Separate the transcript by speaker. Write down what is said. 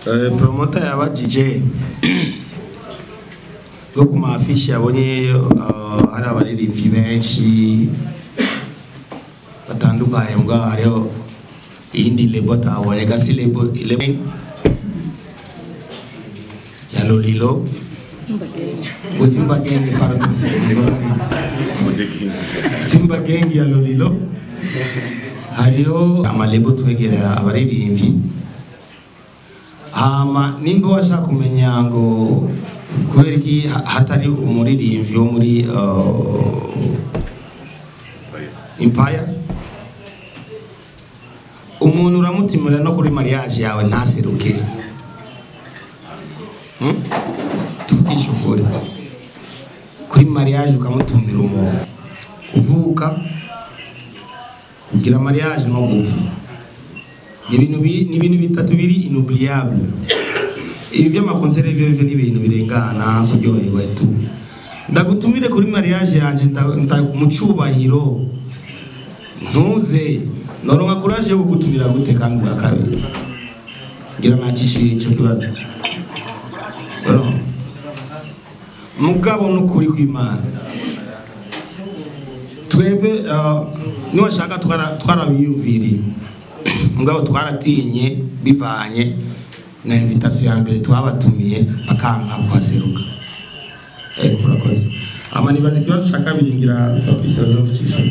Speaker 1: Promoter yabajije ngo ku ma affiches yabonye hari abaririmbyi benshi batandukanye, mbwa hariho iyindi label atabonye, gasi label ya Lolilo. Simba Gang, pardon. Simba Gang ya Lolilo. Hariho ama label twegera abaririmbyi. Hama nimba washaka kumenya ngo kubera iki hatari umuririmbyi wo muri Empire, umuntu uramutimira no kuri mariage yawe ntaseruke. Tuvugishe ukuri, kuri mariage ukamutumira umuntu, kuvuka, kugira mariage no gupfa ni ibintu bitatu biri inoubliable. Ibi by'ama concerts byo ni ibintu birengana, kuryoherwa tu. Ndagutumire kuri mariage yanje mu cyubahiro, ntuze, noronka courage yo kugutumira gute kandi bwa kabiri? Ngira nacishuye ico kibazo. Urumva? Mugabo n'ukuri kw'Imana, twebwe niwashaka twarabiyumviriye, mugabo twaratinye bivanye na invitation ya mbere twabatumiye bakanka kuhaseruka. Murakoze. Ama nibaza ikibazo cya kabiri ngira Fabrice azavucisha.